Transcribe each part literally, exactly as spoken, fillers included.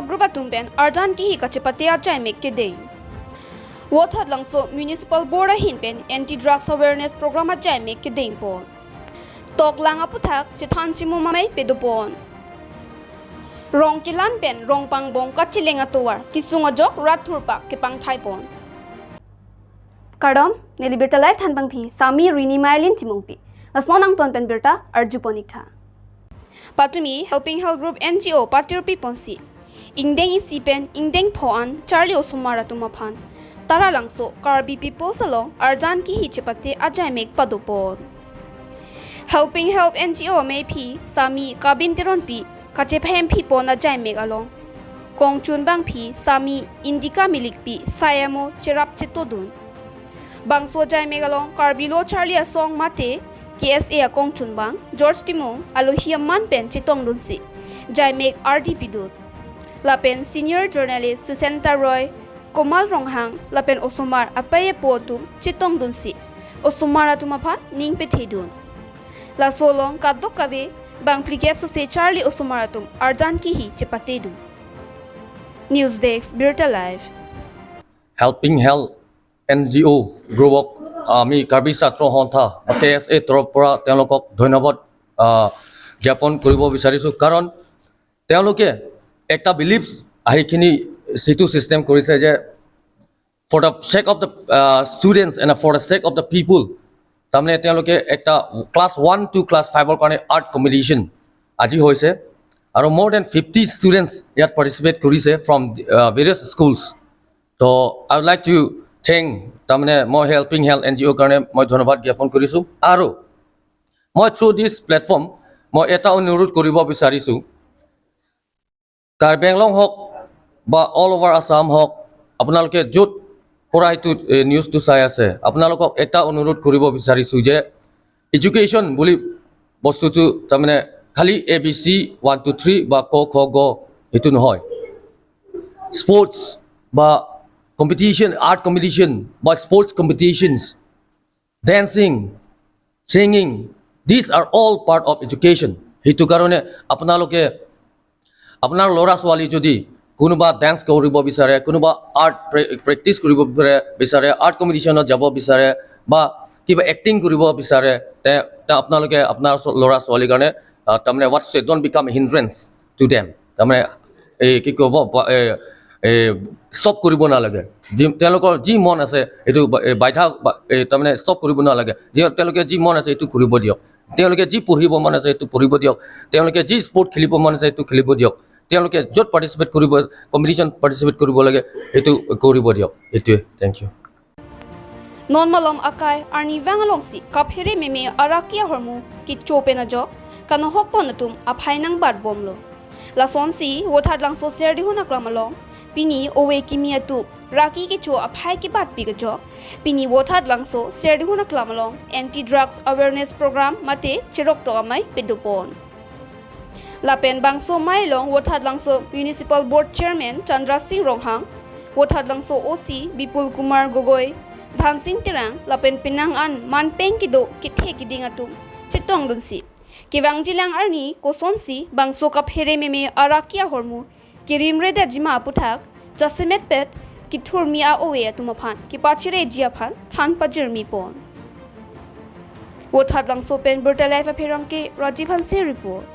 Group atum pen arjan kihi kachepate ajaimek kedeng. Vothatlangso Municipal Board ahin pen Anti Drugs Awareness Program ajaimek kedengpon. Toklang aputhak chethan chimum amei pedopon. Rong kelan pen rong pangbong kacheleng atovar kesung ajok rat thurpak kepangthaipon. Kardom, neli birta live thanpangpi, Sami Rini Mailin Timungpi. Lason angton pen birta arjupon iktha. Patumi Helping Hell Group N G O patirpiponsi ingdeng isi pen ingdeng pho an charli osomar atum aphan Taralangso Karbi People's along arjan kihi chepate ajaimek padopon. Helping Hell N G O ameiphi Sami Kabin Teronpi kachepahemphipon ajaimek along kongchun bangphi Sami Indika Milikpi sayamo cherap chetodun. Bangso ajaimek along Karbi Lo Charli Asong mate K S A akongchun bang George Timung alohi aman pen chetongdunsi jaimek ardi pidun. Lapen senior journalist Susenta Roy, Komal Ronghang lapen osomar apei apo atum chetongdunsi osomar atum aphan ning pethedun. Laso along kadokave bang phlikep sose charli osomar atum arjan kihi chepatedun. News Desk, Birta Live. Helping Hell N G O Group of আমি কাৰ্বি ছাত্ৰ সন্থা বা কে এছ এ তৰফৰ পৰা তেওঁলোকক ধন্যবাদ আহ, জ্ঞাপন কৰিব বিচাৰিছোঁ। কাৰণ তেওঁলোকে একটা বিলিভছ আহিখিনি যিটো ছিষ্টেম কৰিছে যে for the sake of the students and for the sake of the people, তাৰমানে তেওঁলোকে একটা ক্লাছ ওৱান টু ক্লাছ ফাইভৰ কাৰণে আৰ্ট কম্পিটিশ্যন আজি হৈছে আৰু more than fifty students ইয়াত পাৰ্টিচিপেট কৰিছে from various schools। তো I would like to thank তাৰমানে মই হেল্পিং হেল্থ এন জি অ'ৰ কাৰণে মই ধন্যবাদ জ্ঞাপন কৰিছোঁ। আৰু মই থ্ৰু দিছ প্লেটফৰ্ম মই এটা অনুৰোধ কৰিব বিচাৰিছোঁ, কাৰ্বি আংলং হওক বা অল অভাৰ আছাম হওক, আপোনালোকে য'ত পৰা এইটো নিউজটো চাই আছে, আপোনালোকক এটা অনুৰোধ কৰিব বিচাৰিছোঁ যে এডুকেশ্যন বুলি বস্তুটো তাৰমানে খালি A B C one two three বা ক খ গ সেইটো নহয়। স্পৰ্টছ বা কম্পিটিশ্যন, আৰ্ট কম্পিটিশ্যন বা sports competitions, dancing, singing, these are all part of education। সেইটো কাৰণে আপোনালোকে আপোনাৰ ল'ৰা ছোৱালী যদি কোনোবা ডেন্স কৰিব বিচাৰে, কোনোবা আৰ্ট প্ৰেক্টিছ কৰিব বিচাৰে, বিচাৰে আৰ্ট কম্পিটিশ্যনত যাব বিচাৰে বা কিবা এক্টিং কৰিব বিচাৰে, তে তে আপোনালোকে আপোনাৰ ছ- ল'ৰা ছোৱালীৰ কাৰণে আহ, তাৰমানে what say don't become a hindrance to them, তাৰমানে এই কি ক'ব বা- এই এই ষ্টপ কৰিব নালাগে। যি তেওঁলোকৰ যি মন আছে এইটো বা- এই বাধা বা- এই তাৰমানে ষ্টপ কৰিব নালাগে। যি তেওঁলোকে যি মন আছে এইটো কৰিব দিয়ক। তেওঁলোকে যি পঢ়িব মন আছে এইটো পঢ়িব দিয়ক। তেওঁলোকে যি স্পৰ্ট খেলিব মন আছে এইটো খেলিব দিয়ক। তেওঁলোকে য'ত পাৰ্টিচিপেট কৰিব, কম্পিটিশ্যন পাৰ্টিচিপেট কৰিব লাগে, সেইটো কৰিব দিয়ক। এইটোৱে, thank you. Non malom akai arnivang alongsi kaphere meme araki ahormu kecho pen ajok kanohokpon atum aphai nangbatbomlo. Lasonsi Vothatlangso Serdihun aklam along pini ove kimi atum raki kecho aphai kebatpi kejok pini Vothatlangso Serdihun aklam along Anti Drugs Awareness Program mate cheroktok amei pedopon. Lapen bangso amei along Vothatlangso Municipal Board Chairman Chandra Singh Ronghang, Vothatlangso O C Bipul Kumar Gogoi, Dhansing Terang lapen penang an manpeng kedo kethe keding atum chetongdunsi kevangjilang arni kosonsi bangso kaphere meme araki ahormu kerimredetjima aputhak jasemetpet kethurmi a-ove atum aphan kepachireji aphan than pajirmipon. Vothatlangso pen Birta Live apherangke Rajiv Hanse report.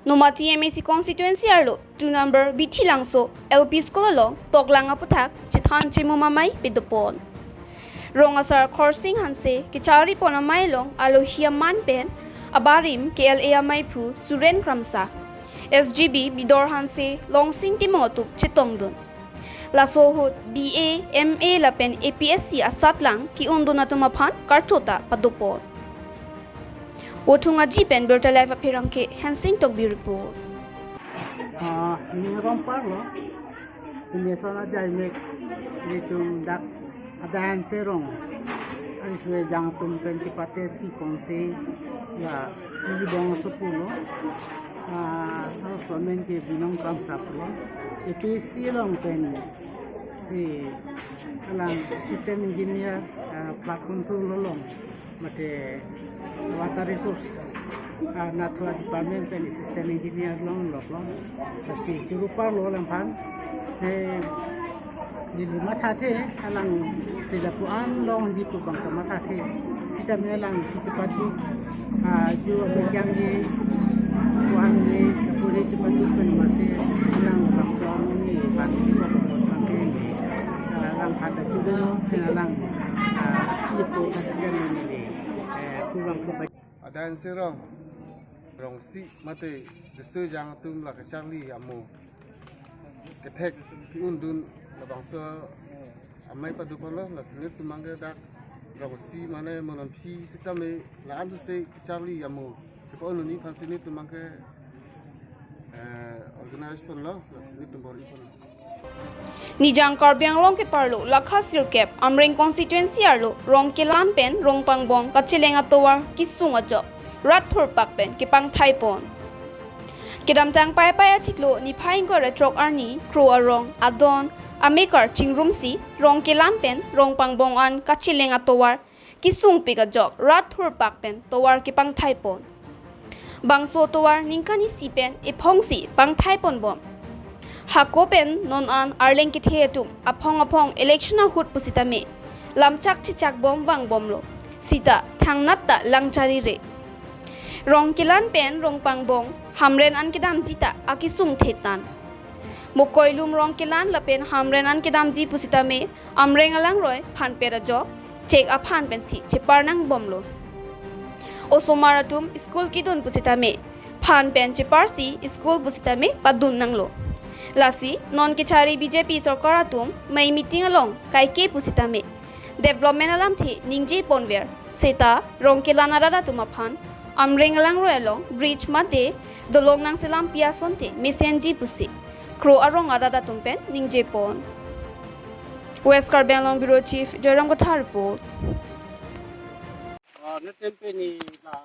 Nomati M A C constituency arlo two number Bithilangso L P School along toklang aputhak chethan chemum amei pedopon. Rong asar Khorsing Hanse kechari pon amei along alohi aman pen abarim K L A ameiphu Suren Kramsa, S G B Bidor Hanse, Longsing Timung atum chetongdun. Laso ahut B A, M A lapen A P S C asatlang ke-undun atum aphan karchota padopon. Vothung Aji pen Birta Live apherangke Hensing Tokbi report. Ah, ini rong parlo. Pini ason ajai mek, ilitum dak Adai Hanse rong. Ari sue jang atum pen kepate ti kongsi la ini bong sopulo. Ah, ason amen ke Binong Kramsa pulo. A P S C along pen si alang assistant engineer, ah, plak kuntu lolong. Mate water resource, ah, nathua department pen assistant engineer long lok long. Lasi churu parlo alang aphan. He, neli mathathe, alang sila pu-an longji pu abang ta mathathe. Sitame alang si chepatu, ah, ju amekyangji, pu-anji, kapuri chepatu pen mate, alang bang so ni ban ni ko ko bang ke ni. Ah, alang kata juga no, pen alang, ah, ipo kasian ni ni. Eh, kurang kebaik. Adai Hanse rong, rong isi mate, keso jang atum la kecharli amo kethek ke-undun labangso amei padoponlo, lasi nelitum abangke dak rong isi mane mo non aphi sitame la-an sose kecharli amo kepa-un-unji aphansi nelitum abangke, eh, organize ponlo, lasi nelitum bor-i ponlo. Nijang Karbi Anglong keparlo lakha sirkep Amreng constituency arlo Rongkelan pen Rongpangbong kacheleng atovar kesung ajok rat thurpak pen kepangthai pon. Kedamtang Paipai achiklo niphai ingkoi ra throk arni Kro arong adon amekar chingrumsi Rongkelan pen Rongpangbong an kacheleng atovar kesungpik ajok rat thurpak pen tovar kepangthai pon. Bangso tovar ningkan isi pen ephongsi pangthai ponbom. Hako pen non an arleng kethe atum aphong aphong election ahut pusitame lamchak chechakbom vangbomlo. Sita thangnat ta langcharire. Rongkelan pen Rongpangbong Hamren an kedamji ta akesung thetan. Mokoilum Rongkelan lapen Hamren an kedamji pusitame Amreng alangroi phanpet ajok chek aphan pensi chepar nangbomlo. Osomar atum school kedun pusitame phan pen cheparsi school pusitame padun nanglo. Lasi non kechari B J P sorkar atum mei meeting along kaike pusitame development alamthe ningje ponver, seta Rongkelan arat atum aphan Amreng alangroi along bridge mate dolong nangselampi asonte mesenji pusi Kro arong arat atum pen ningje pon. West Karbi Anglong Bureau Chief Joyram Kathar report. Ah, netum pini la,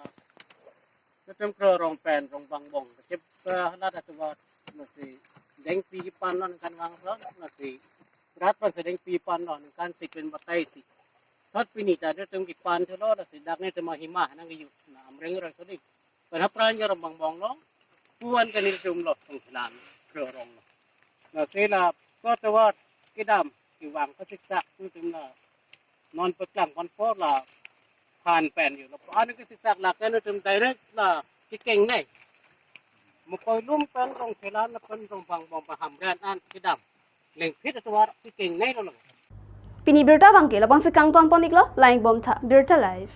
netum Kro arong pen Rongpangbong kachip, ah, halat atovar, lasi dengpi kepanlo ningkan vangso, lasi rat aphan si dengpi panlo ningkan isi pen batai isi. Thot pini ta netum kepan thulo, lasi dak netum ahima nang yu na Amreng aroi soli. Pen hapran Rongpangbong lo, pu-an ke nelitum lo, Rongkelan, Kro arong lo. Lasi la, ko atovar kedam kevang kasiksak netum la non paklang pon apor la phan pen yo. La pu-an kasiksak la ke netum direct la kekengnei. Mokoilum pen Rongkelan lapen Rongpangbong pen Hamren an kedam lengphit atovar kekengneilo lang. Pini birta abangke labangsi kangton pon-iklo, lang-ikbom tha, Birta Live.